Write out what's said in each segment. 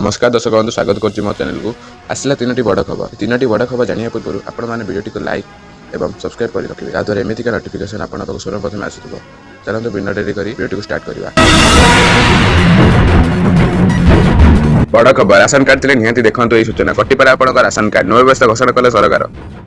ନମସ୍କାର ଦର୍ଶକ ବନ୍ଧୁ, ସ୍ୱାଗତ କରୁଛି ମୋ ଚ୍ୟାନେଲକୁ। ଆସିଲା ତିନୋଟି ବଡ଼ ଖବର। ତିନୋଟି ବଡ଼ ଖବର ଜାଣିବା ପୂର୍ବରୁ ଆପଣମାନେ ଭିଡ଼ିଓଟିକୁ ଲାଇକ୍ ଏବଂ ସବସ୍କ୍ରାଇବ୍ କରି ରଖିବେ, ଯାହାଦ୍ୱାରା ଏମିତିକା ନୋଟିଫିକେସନ୍ ଆପଣଙ୍କ ପାଖକୁ ସର୍ବପ୍ରଥମେ ଆସୁଥିବ। ଚାଲନ୍ତୁ, ବିନା ଡେରି କରି ଭିଡ଼ିଓଟିକୁ ଷ୍ଟାର୍ଟ କରିବା। ବଡ଼ ଖବର, ରାସନ କାର୍ଡ ଥିଲେ ନିହାତି ଦେଖନ୍ତୁ ଏହି ସୂଚନା। କଟିପାରେ ଆପଣଙ୍କ ରାସନ କାର୍ଡ, ନୂଆ ବ୍ୟବସ୍ଥା ଘୋଷଣା କଲେ ସରକାର।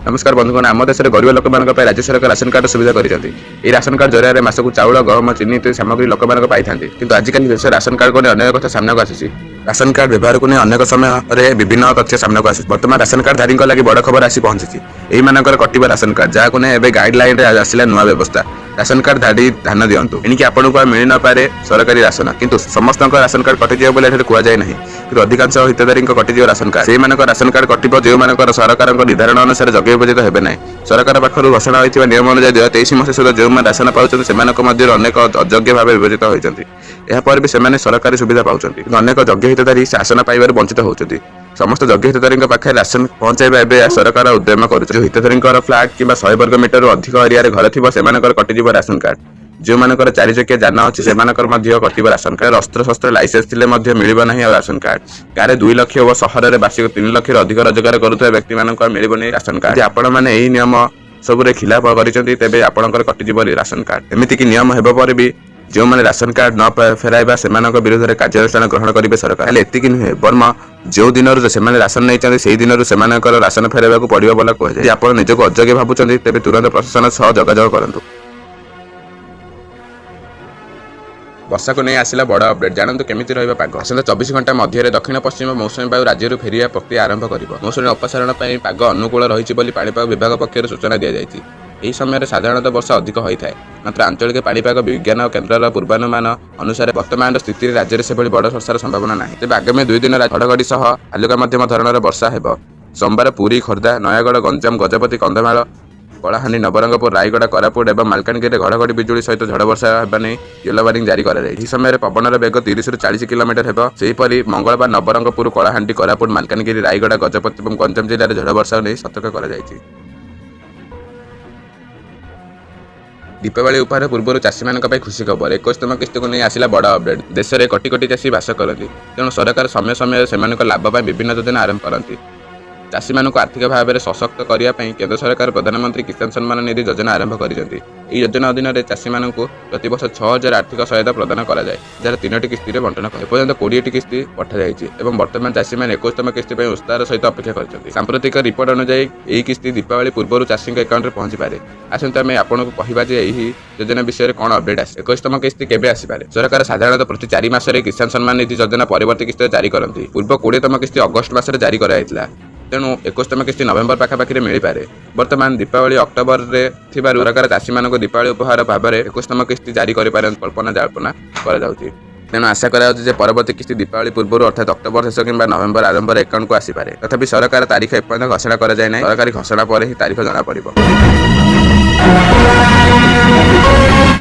ନମସ୍କାର ବନ୍ଧୁଗଣ, ଆମ ଦେଶରେ ଗରିବ ଲୋକମାନଙ୍କ ପାଇଁ ରାଜ୍ୟ ସରକାର ରାସନ କାର୍ଡ ସୁବିଧା କରିଛନ୍ତି। ଏହି ରାସନ କାର୍ଡ ଜରିଆରେ ମାସକୁ ଚାଉଳ, ଗହମ, ଚିନି ଇତ୍ୟାଦି ସାମଗ୍ରୀ ଲୋକମାନଙ୍କ ପାଇଥାନ୍ତି। କିନ୍ତୁ ଆଜିକାଲି ଦେଶରେ ରାସନ କାର୍ଡକୁ ନେଇ ଅନେକ କଥା ସାମ୍ନାକୁ ଆସିଛି। ରାସନ କାର୍ଡ ବ୍ୟବହାରକୁ ନେଇ ଅନେକ ସମୟରେ ବିଭିନ୍ନ ତଥ୍ୟ ସାମ୍ନାକୁ ଆସୁଛି। ବର୍ତ୍ତମାନ ରାସନ କାର୍ଡଧାରୀଙ୍କ ଲାଗି ବଡ଼ ଖବର ଆସି ପହଞ୍ଚିଛି। ଏହିମାନଙ୍କର କଟିବ ରାସନ କାର୍ଡ, ଯାହାକୁ ନେଇ ଏବେ ଗାଇଡଲାଇନରେ ଆସିଲା ନୂଆ ବ୍ୟବସ୍ଥା। ରାସନ କାର୍ଡ ଧାରୀ ଧ୍ୟାନ ଦିଅନ୍ତୁ, ଏଣିକି ଆପଣଙ୍କୁ ଆଉ ମିଳିନପାରେ ସରକାରୀ ରାସନ। କିନ୍ତୁ ସମସ୍ତଙ୍କ ରାସନ କାର୍ଡ କଟିଯିବ ବୋଲି ଏଠାରେ କୁହାଯାଏ ନାହିଁ, କିନ୍ତୁ ଅଧିକାଂଶ ହିତାଧିକାରୀଙ୍କ କଟିଯିବ ରାସନ କାର୍ଡ। ସେଇମାନଙ୍କ ରାସନ କାର୍ଡ କଟିବ, ଯେଉଁମାନଙ୍କର ସରକାରଙ୍କ ନିର୍ଦ୍ଧାରଣ ଅନୁସାରେ ଯୋଗ୍ୟ ବିବେଚିତ ହେବେ ନାହିଁ। ସରକାର ପାଖରୁ ଘୋଷଣା ହୋଇଥିବା ନିୟମ ଅନୁଯାୟୀ 2023 ମସିହା ସୁଦ୍ଧା ଯେଉଁମାନେ ରାସନ ପାଉଛନ୍ତି, ସେମାନଙ୍କ ମଧ୍ୟରୁ ଅନେକ ଅଯୋଗ୍ୟ ଭାବେ ବିବେଚିତ ହୋଇଛନ୍ତି। ଏହାପରେ ବି ସେମାନେ ସରକାରୀ ସୁବିଧା ପାଉଛନ୍ତି। କିନ୍ତୁ ଅନେକ ଯୋଗ୍ୟ ହିତାଧିକାରୀ ରାସନ ପାଇବାରୁ ବଞ୍ଚିତ ହେଉଛନ୍ତି। ସମସ୍ତ ଯୋଗ୍ୟ ହିତାଧିକାରୀଙ୍କ ପାଖରେ ରାସନ ପହଞ୍ଚାଇବା ଏବେ ସରକାର ଉଦ୍ୟମ କରୁଛି। ଯେଉଁ ହିତାଧିକାରୀଙ୍କର ଫ୍ଲାଟ୍ କିମ୍ବା 100 ବର୍ଗ ମିଟରରୁ ଅଧିକ ଏରିଆରେ ଘର ଥିବ, ସେମାନଙ୍କର କଟିଯିବ ରାସନ କାର୍ଡ। ଯେଉଁମାନଙ୍କର ଚାରିଚକିଆ ଯାନ ଅଛି, ସେମାନଙ୍କର ମଧ୍ୟ କଟିବ ରାସନ କାର୍ଡ। ଅସ୍ତ୍ରଶସ୍ତ୍ର ଲାଇସେନ୍ସ ଥିଲେ ମଧ୍ୟ ମିଳିବ ନାହିଁ ଆଉ ରାସନ କାର୍ଡ। ଗାଁରେ 2 ଲକ୍ଷ ଓ ସହରରେ ବାର୍ଷିକ 3 ଲକ୍ଷରୁ ଅଧିକ ରୋଜଗାର କରୁଥିବା ବ୍ୟକ୍ତିମାନଙ୍କୁ ଆଉ ମିଳିବନି ରାସନ କାର୍ଡ। ଯଦି ଆପଣମାନେ ଏହି ନିୟମ ସବୁରେ ଖିଲାପ କରିଛନ୍ତି, ତେବେ ଆପଣଙ୍କର କଟିଯିବ ରାସନ କାର୍ଡ। ଏମିତିକି ନିୟମ ହେବ ପରେ ବି ଯେଉଁମାନେ ରାସନ କାର୍ଡ ନ ଫେରାଇବା, ସେମାନଙ୍କ ବିରୁଦ୍ଧରେ କାର୍ଯ୍ୟାନୁଷ୍ଠାନ ଗ୍ରହଣ କରିବେ ସରକାର। ହେଲେ ଏତିକି ନୁହେଁ, ବରଂ ଯେଉଁ ଦିନରୁ ସେମାନେ ରାସନ ନେଇଛନ୍ତି, ସେହି ଦିନରୁ ସେମାନଙ୍କର ରାସନ ଫେରାଇବାକୁ ପଡ଼ିବ ବୋଲି କୁହାଯାଏ। ଯଦି ଆପଣ ନିଜକୁ ଅଯୋଗ୍ୟ ଭାବୁଛନ୍ତି, ତେବେ ତୁରନ୍ତ ପ୍ରଶାସନ ସହ ଯୋଗାଯୋଗ କରନ୍ତୁ। ବର୍ଷାକୁ ନେଇ ଆସିଲା ବଡ଼ ଅପଡେଟ୍, ଜାଣନ୍ତୁ କେମିତି ରହିବ ପାଗ। ଆସନ୍ତା 24 ଘଣ୍ଟା ମଧ୍ୟରେ ଦକ୍ଷିଣ ପଶ୍ଚିମ ମୌସୁମୀ ବାୟୁ ରାଜ୍ୟରୁ ଫେରିବା ପ୍ରକ୍ରିୟା ଆରମ୍ଭ କରିବ। ମୌସୁମୀ ଅପସାରଣ ପାଇଁ ପାଗ ଅନୁକୂଳ ରହିଛି ବୋଲି ପାଣିପାଗ ବିଭାଗ ପକ୍ଷରୁ ସୂଚନା ଦିଆଯାଇଛି। ଏହି ସମୟରେ ସାଧାରଣତଃ ବର୍ଷା ଅଧିକ ହୋଇଥାଏ। ମାତ୍ର ଆଞ୍ଚଳିକ ପାଣିପାଗ ବିଜ୍ଞାନ କେନ୍ଦ୍ରର ପୂର୍ବାନୁମାନ ଅନୁସାରେ ବର୍ତ୍ତମାନର ସ୍ଥିତିରେ ରାଜ୍ୟରେ ସେଭଳି ବଡ଼ ବର୍ଷାର ସମ୍ଭାବନା ନାହିଁ। ତେବେ ଆଗାମୀ 2 ଦିନ ଘଡ଼ଘଡ଼ି ସହ ହାଲୁକା ମଧ୍ୟମ ଧରଣର ବର୍ଷା ହେବ। ସୋମବାର ପୁରୀ, ଖୋର୍ଦ୍ଧା, ନୟାଗଡ଼, ଗଞ୍ଜାମ, ଗଜପତି, କନ୍ଧମାଳ, କଳାହାଣ୍ଡି, ନବରଙ୍ଗପୁର, ରାୟଗଡ଼ା, କୋରାପୁଟ ଏବଂ ମାଲକାନଗିରିରେ ଘଡ଼ଘଡ଼ି ବିଜୁଳି ସହିତ ଝଡ଼ ବର୍ଷା ହେବା ନେଇ ୟେଲୋ ୱାର୍ଣ୍ଣିଂ ଜାରି କରାଯାଇଛି। ଏହି ସମୟରେ ପବନର ବେଗ 30ରୁ 40 କିଲୋମିଟର ହେବ। ସେହିପରି ମଙ୍ଗଳବାର ନବରଙ୍ଗପୁର, କଳାହାଣ୍ଡି, କୋରାପୁଟ, ମାଲକାନଗିରି, ରାୟଗଡ଼ା, ଗଜପତି ଏବଂ ଗଞ୍ଜାମ ଜିଲ୍ଲାରେ ଝଡ଼ ବର୍ଷା ନେଇ ସତର୍କ କରାଯାଇଛି। ଦୀପାବଳି ଉପହାର ପୂର୍ବରୁ ଚାଷୀମାନଙ୍କ ପାଇଁ ଖୁସି ଖବର। 21ତମ କିସ୍ତିକୁ ନେଇ ଆସିଲା ବଡ଼ ଅପଡେଟ୍। ଦେଶରେ କୋଟି କୋଟି ଚାଷୀ ବାସ କରନ୍ତି। ତେଣୁ ସରକାର ସମୟ ସମୟରେ ସେମାନଙ୍କ ଲାଭ ପାଇଁ ବିଭିନ୍ନ ଯୋଜନା ଆରମ୍ଭ କରନ୍ତି। ଚାଷୀମାନଙ୍କୁ ଆର୍ଥିକ ଭାବରେ ସଶକ୍ତ କରିବା ପାଇଁ କେନ୍ଦ୍ର ସରକାର ପ୍ରଧାନମନ୍ତ୍ରୀ କିଷାନ ସମ୍ମାନ ନିଧି ଯୋଜନା ଆରମ୍ଭ କରିଛନ୍ତି। ଏହି ଯୋଜନା ଅଧୀନରେ ଚାଷୀମାନଙ୍କୁ ପ୍ରତିବର୍ଷ 6000 ଆର୍ଥିକ ସହାୟତା ପ୍ରଦାନ କରାଯାଏ, ଯାହାର ତିନୋଟି କିସ୍ତିରେ ବଣ୍ଟନ କରାଯାଏ। ଏପର୍ଯ୍ୟନ୍ତ 20ଟି କିସ୍ତି ପଠାଯାଇଛି ଏବଂ ବର୍ତ୍ତମାନ ଚାଷୀମାନେ 21ତମ କିସ୍ତି ପାଇଁ ଉତ୍ସାହର ସହିତ ଅପେକ୍ଷା କରିଛନ୍ତି। ସାମ୍ପ୍ରତିକ ରିପୋର୍ଟ ଅନୁଯାୟୀ ଏହି କିସ୍ତି ଦୀପାବଳି ପୂର୍ବରୁ ଚାଷୀଙ୍କ ଆକାଉଣ୍ଟରେ ପହଞ୍ଚିପାରେ। ଆସନ୍ତୁ, ଆମେ ଆପଣଙ୍କୁ କହିବା ଯେ ଏହି ଯୋଜନା ବିଷୟରେ କ'ଣ ଅପଡେଟ୍ ଆସେ। 21ତମ କିସ୍ତି କେବେ ଆସିପାରେ? ସରକାର ସାଧାରଣତଃ ପ୍ରତି 4 ମାସରେ କିଷାନ ସମ୍ମାନ ନିଧି ଯୋଜନା ପରବର୍ତ୍ତୀ କିସ୍ତି ଜାରି କରନ୍ତି। ପୂର୍ବ 20ତମ କିସ୍ତି ଅଗଷ୍ଟ ମାସରେ ଜାରି କରାଯାଇଥିଲା। ତେଣୁ 21ତମ କିସ୍ତି ନଭେମ୍ବର ପାଖାପାଖିରେ ମିଳିପାରେ। ବର୍ତ୍ତମାନ ଦୀପାବଳି ଅକ୍ଟୋବରରେ ଥିବାରୁ ସରକାର ଚାଷୀମାନଙ୍କୁ ଦୀପାବଳି ଉପହାର ଭାବରେ 21ତମ କିସ୍ତି ଜାରି କରିପାରନ୍ତି କଳ୍ପନା ଜଳ୍ପନା କରାଯାଉଛି। ତେଣୁ ଆଶା କରାଯାଉଛି ଯେ ପରବର୍ତ୍ତୀ କିସ୍ତି ଦୀପାବଳି ପୂର୍ବରୁ, ଅର୍ଥାତ୍ ଅକ୍ଟୋବର ଶେଷ କିମ୍ବା ନଭେମ୍ବର ଆରମ୍ଭରେ ଆକାଉଣ୍ଟକୁ ଆସିପାରେ। ତଥାପି ସରକାର ତାରିଖ ଏପର୍ଯ୍ୟନ୍ତ ଘୋଷଣା କରାଯାଇ ନାହିଁ। ସରକାରୀ ଘୋଷଣା ପରେ ହିଁ ତାରିଖ ଜଣାପଡ଼ିବ।